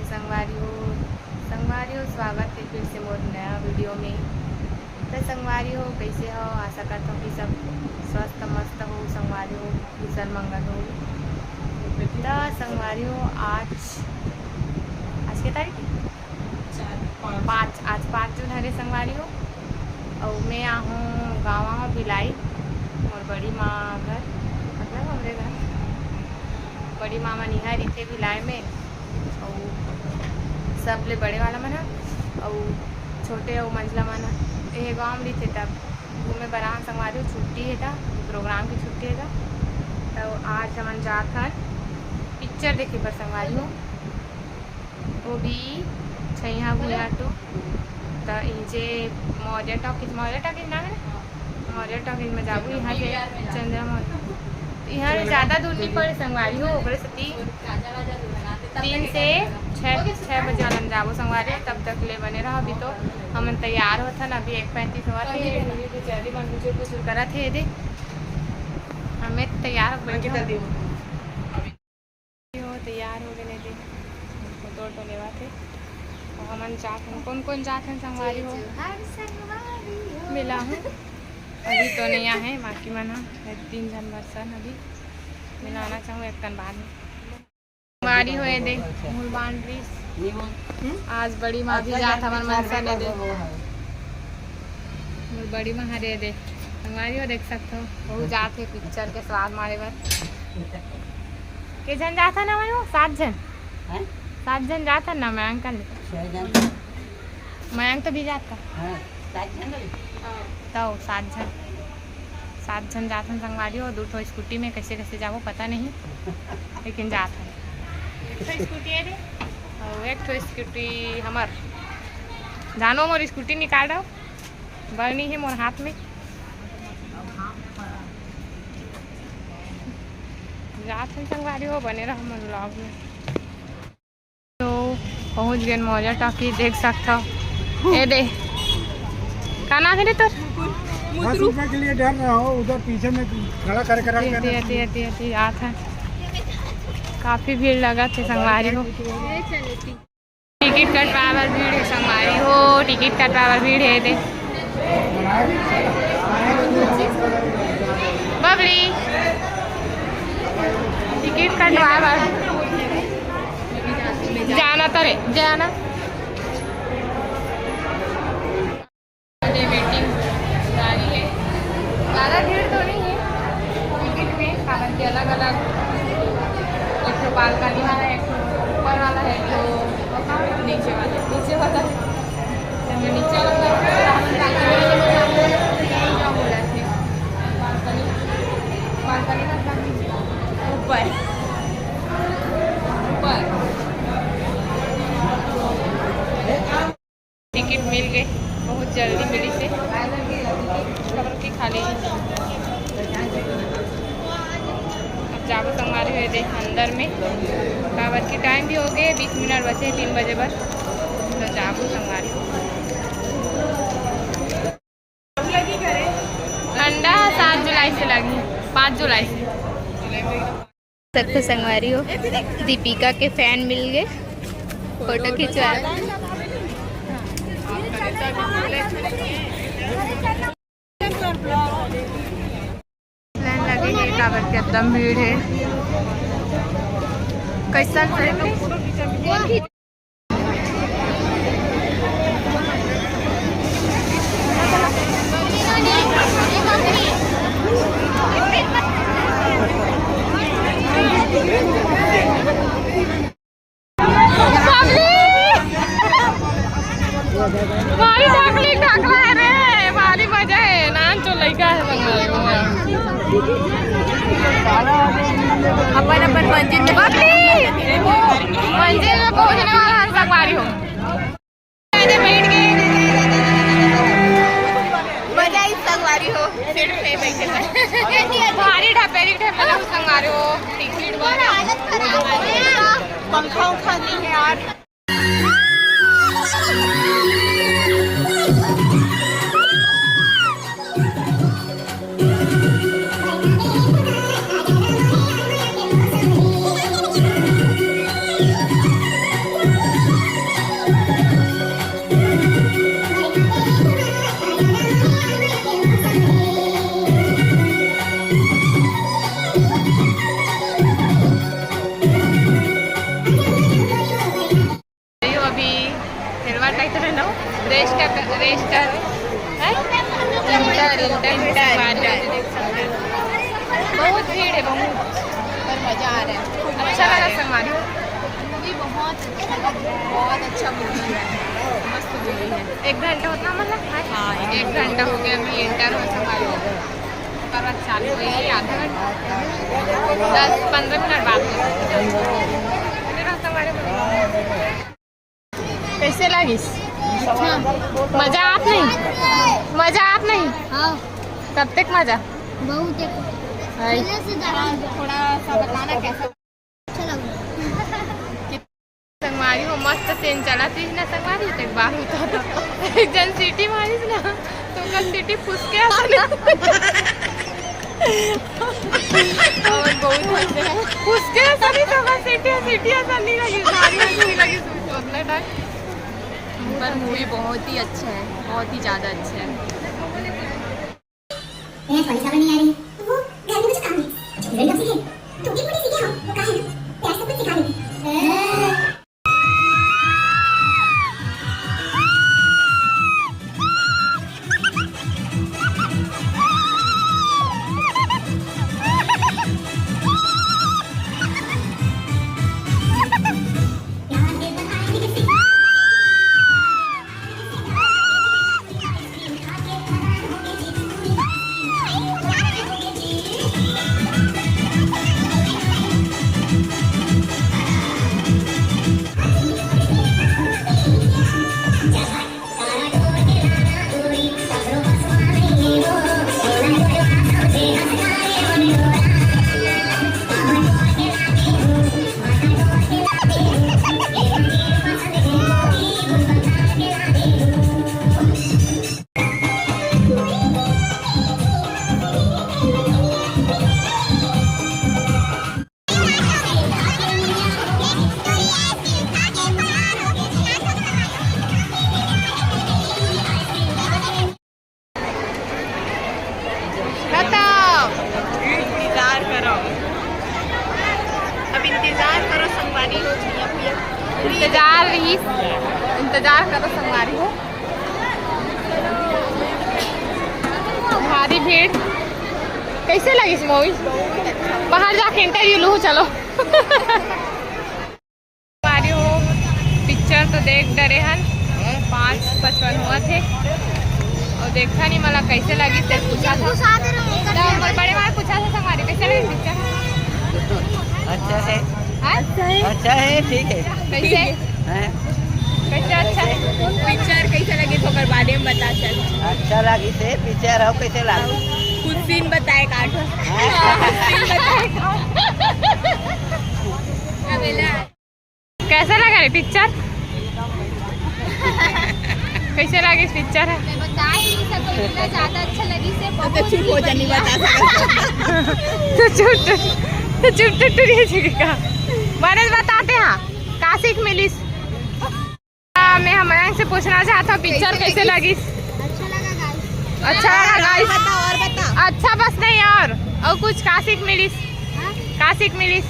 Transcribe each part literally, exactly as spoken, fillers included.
संगवारी हो, संगवारी हो, स्वागत हे फिर से मोर नया video में। त संगवारी हो, कइसे हो? आशा करत हों कि सब स्वस्थ मस्त हो संगवारी हो, कुशल मंगल हो। त संगवारी हो, आज, आज के तारीख हे? पाँच, आज पाँच जून हरे संगवारी हो। अउ मैं आहूँ, गाँव आहूँ भिलाई, मोर बड़ी माँ घर, मतलब हमरे घर। बड़ी माँ मन इहाँ रहिथे भिलाई में, अउ सबले बड़े वाला मन ह, अउ छोटे अउ मंझला मन ह एहे गाँव में रहिथे। तब घूमे बर आहूँ संगवारी हो, छुट्टी हे त, program की छुट्टी हे त। त आज हमन जात हन picture देखे बर संगवारी हो। वो भी छैया भुइयां टू। त इजे मौर्य टॉकीज, मौर्य टॉकीज नाम हे ना? मौर्य टॉकीज में जाबो, इहाँ से चंद्रा मौर्य। इहाँ से ज्यादा दूर नहीं पड़े संगवारी हो, ओकरे सेती तीन से छः, छः बजे वाला में जाबो संगवारी हो। तब तक ले बने रहो। अभी तो हमन तैयार होत हन, अभी एक पैंतीस होवत हे, करत हे दे, हमें तैयार हो बैठे हो। हो, तैयार हो गए दे, फोटो वोटो लेवाथे। अउ हमन जात हन, कोन कोन जात हन संगवारी हो? मिलाहूँ। अभी तो नहीं आहे, बाकी मन ह तीन झन बस हन, अभी मिलाना चाहूँ एक कन बाद में। संगवारी हो दे, मूल बांध रहीस। आज बड़ी माँ भी जात हवन मनसा ले दे। मोर बड़ी माँ हरे दे। संगवारी हो देख सकत हो, वहू जात हे picture के स्वाद मारे बर। के झन जात हन ना, सात झन? हैं? सात झन जात हन ना, मयंक ले। छह झन। मयंक तो भी जात का? हाँ, सात झन। तो सात झन, सात झन जात हन संगवारी हो, दू ठो scooty में। कैसे कैसे जाबो पता नहीं, लेकिन जात हन। एक ठो scooty हे रे, अउ एक ठो scooty हमर। जानो मोर scooty निकाल रहो, बरनी हे मोर हाथ में। जात हन संगवारी हो, बने रहो मोर vlog में। तो पहुंच गए मौर्य टॉकीज, देख सकत हो। ए दे, का नाम हे रे तोर? दस रुपए के लिए डर रहा हो, उधर पीछे में खड़ा कर, कर, अति, अति, अति, अति, आत हे। काफी भीड़ लगत हे संगवारी हो। टिकट कटवाए बर भीड़ हे संगवारी हो, टिकट कटवाए बर भीड़ हे दे। बबली, टिकट कटवाए बर जाना तरे, जाना। अरे waiting गाड़ी हे, ज्यादा भीड़ तो नहीं हे टिकट में, काबर कि अलग-अलग, एक ठो balcony वाला, एक ठो ऊपर वाला हे, एक ठो नीचे वाला, नीचे वाला। तो मैं नीचे वाला, balcony वाला, balcony, balcony मतलब ऊपर, ऊपर। टिकट मिल गए, बहुत जल्दी मिलिस हे, काबर कि खाली अब जाबो संगवारी हो दे अंदर में, काबर कि time भी हो गए, बीस मिनट बचे तीन बजे बर, तो जाबो संगवारी हो। अंडा सात जुलाई से लगी, पाँच जुलाई से। सकते संगवारी हो, दीपिका के fan मिल गए, फोटो खिंचवा। लाइन लगे हे, काबर के एकदम भीड़ हे। कैसन भारी ढकली ढकला हे रे, भारी मजा हे। नान चो लइका हे संग में। अपन अपन मंजिल में बबली, मंजिल में पहुंचने वाला हे संगवारी हो। बैठ गए। मजा आई संगवारी हो, सीट पे बैठे थे। भारी ढपेली ढपेली संगवारी हो, टिकट वाला। पंखा उखा नहीं है यार। इंटर, हैं? Inter, inter, inter, inter. बहुत भीड़ है, बहुत। पर मजा आ रहा है। अच्छा लगा संगवारी? मूवी बहुत अच्छा लगा, बहुत अच्छा मूवी है, मस्त मूवी है। एक घंटा होता मतलब? हाँ, एक घंटा हो गया, अभी इंटर हो संगवारी। पर चालू हुई है आधा घंटा, दस पन्द्रह मिनट बाद। कैसे लागिस? मजा आत नहीं? मजा आत नहीं? हाँ। कब तक मजा? बहुत एक। हाय। पहले से ज्यादा। थोड़ा सा बताना कैसा? अच्छा लगा। संगवारी हो, मस्त सीन चला थी ना संगवारी, तो एक बार होता था, एक जन सीटी मारिस ना, तो ओकर सीटी फुसके असन। और बहुत हंसे हैं। फुसके असन ही तो बस सीटी, सीटी असन नहीं लगी, सारी हंसी लगी उतना टाइम। पर मूवी बहुत ही अच्छा है, बहुत ही ज्यादा अच्छा है। मैं कॉलेज का नहीं आ रही, वो घर में मुझे काम है। छोटी बड़ी कब सीखे? टूटी फूटी सीखे हो, वो कहा है ना, प्यार सब कुछ सिखा देती। खत्म। इंतजार करो, अब इंतजार करो संगवारी हो, भैया, भैया। इंतजार रही, इंतजार करो संगवारी हो। भारी भीड़। कैसे लगिस मूवी? बाहर जाके इंटरव्यू लूँ, चलो। संगवारी हो, पिक्चर तो देख डरे हन, पाँच पचपन हुआ थे और देखा नहीं मला कैसे लगी, तेरे पूछा था। तो मोर बड़े मार पूछा था संगवारी, कैसे लगी पिक्चर? अच्छा है। हाँ? अच्छा है, ठीक है। कैसे? हैं? कैसे अच्छा है? पिक्चर कैसे लगी तो ओकर बारे में बता चल। अच्छा लगी से पिक्चर हो, कैसे लगी? कुछ सीन बताए काट। हैं? कुछ सीन बताए काट। कैसा लगा रे पिक्चर? कैसे लगे पिक्चर? मैं बता ही नहीं सकूं, इतना ज्यादा अच्छा लगी से। तो बहुत चुप हो जा, नहीं बता सकता। तो चुप तो, तो चुप तो टुरी जी का। बने बताते हैं, का सीख मिलिस? मैं हमन से पूछना चाहत हूँ, पिक्चर कैसे लगिस? अच्छा लगा गाइस। अच्छा लगा गाइस। बता और बता। अच्छा बस नहीं और, और कुछ का सीख मिलिस? हाँ? का सीख मिलिस?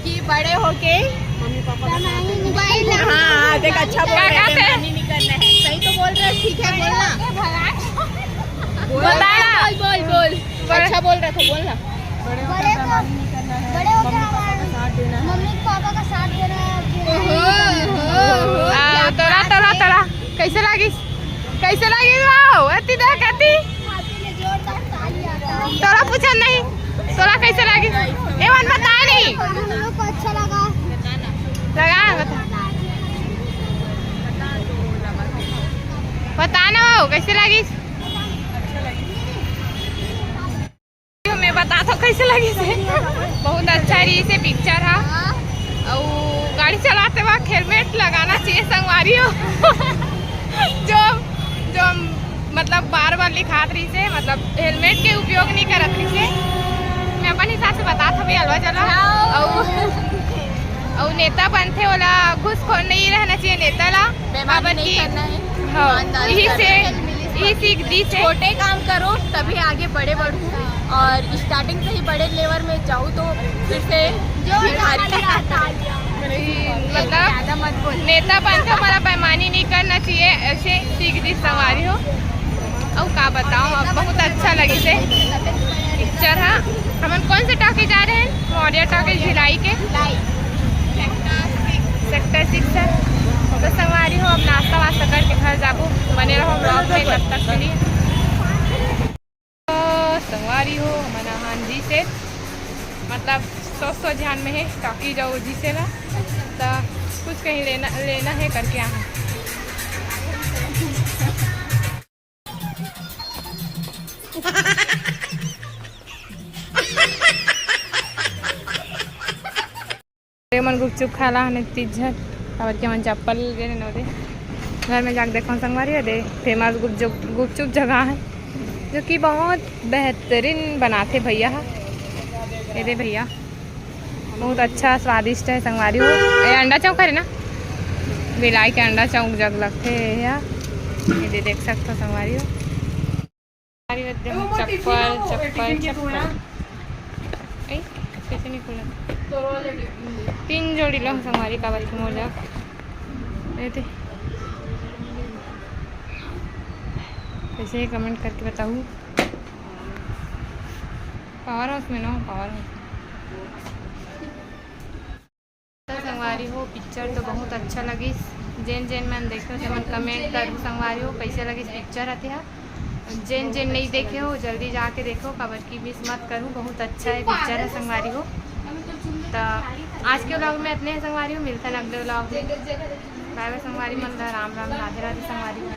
कि बड़े होके मम्मी पापा का साथ मोबाइल हाँ, हाँ, देख अच्छा बोल रहे हैं, बेईमानी नहीं करना है। सही तो बोल रहे हैं, ठीक है, बोलना। बताया। बोल, बोल, बोल, बोल। अच्छा बोल रहे थे, बोलना। बड़े होके बड़े होके मम्मी पापा का साथ देना है। मम्मी पापा का साथ देना है। ओहो, ओहो, ओहो। आ, तोरा, तोरा, तोरा, कैसे लागिस? कैसे लागिस बाऊ? अति देख, अति। जोरदार ताली आता है। तोरा पूछा नहीं, तोरा कैसे लागिस? ए मन बताए नहीं। हम लोग को अच्छा लगा। लगा, बता। बता ना बाऊ, कैसे लागिस? मैं बता तो कैसे लगी से। बहुत अच्छा रही से पिक्चर हा। अउ गाड़ी चलाते वक्त हेलमेट लगाना चाहिए संगवारी हो। जो, जो मतलब बार बार लिखात रही से, मतलब हेलमेट के उपयोग नहीं करत रही से। मैं अपन हिसाब से बता था भी अलवा चला। अउ, अउ नेता बनथे ओला घूसखोर नहीं रहना चाहिए नेता ला। बेईमानी नहीं करना है, हाँ, ईमानदारी यही से, यही सीख दी से। छोटे काम करो, तभी आगे बड़े बढ़ो। और स्टार्टिंग से ही बड़े लेवल में जाओ तो फिर से जो भिखारी। मतलब नेता बन के हमारा बेईमानी नहीं करना चाहिए, ऐसे सीख दी संगवारी हो। और का बताऊँ, अब बहुत अच्छा लगी से पिक्चर है। हमन कौन से टॉकी जा रहे हैं? मौर्य टॉकी भिलाई के सेक्टर सिक्स है। तो संगवारी हो, अब नाश्ता वास्ता करके घर जाबो। बने रहो ब्लॉग में, तब तक के लिए। तो संगवारी हो, हमन आहान जी से, मतलब, सौ सौ ध्यान में है टॉकी जाओ जी से ना, तो कुछ कहीं लेना लेना है करके आहान। ये मन गुपचुप खाला हने तीस झन, काबर के मन चप्पल ले लेने ओदे। घर में जाके देखो संगवारी हो, दे फेमस गुपचुप, गुपचुप जगह है, जो कि बहुत बेहतरीन बनाते भैया है। ये दे भैया, बहुत अच्छा स्वादिष्ट है संगवारी हो। ये अंडा चौक है ना, भिलाई के अंडा चौक जग लगते है यार। ये दे देख सकते हो संगवारी हो। अरे, वो मोर टिफिन चप्पल, हो, वो चप्पल, टिफिन के चप्पल। ए, कैसे नहीं खुला? तीन जोड़ी लो संगवारी, काबर के मोर जग। ए दे। कैसे है, कमेंट करके बताओ। पावर हाउस में ना, पावर हाउस में। तो संगवारी हो, पिक्चर तो बहुत अच्छा लगिस। जेन जेन मन देखे हो, तेमन कमेंट करू संगवारी हो, कैसे लगिस पिक्चर हते हा। जेन जेन नहीं देखे हो, जल्दी जाके देखो, काबर की मिस मत करू। बहुत अच्छा है पिक्चर है संगवारी हो। तो आज के व्लॉग में इतने हैं संगवारी हो, मिलता है अगले व्लॉग में। बाय बाय संगवारी मन ला, राम राम, राधे राधे संगवारी हो।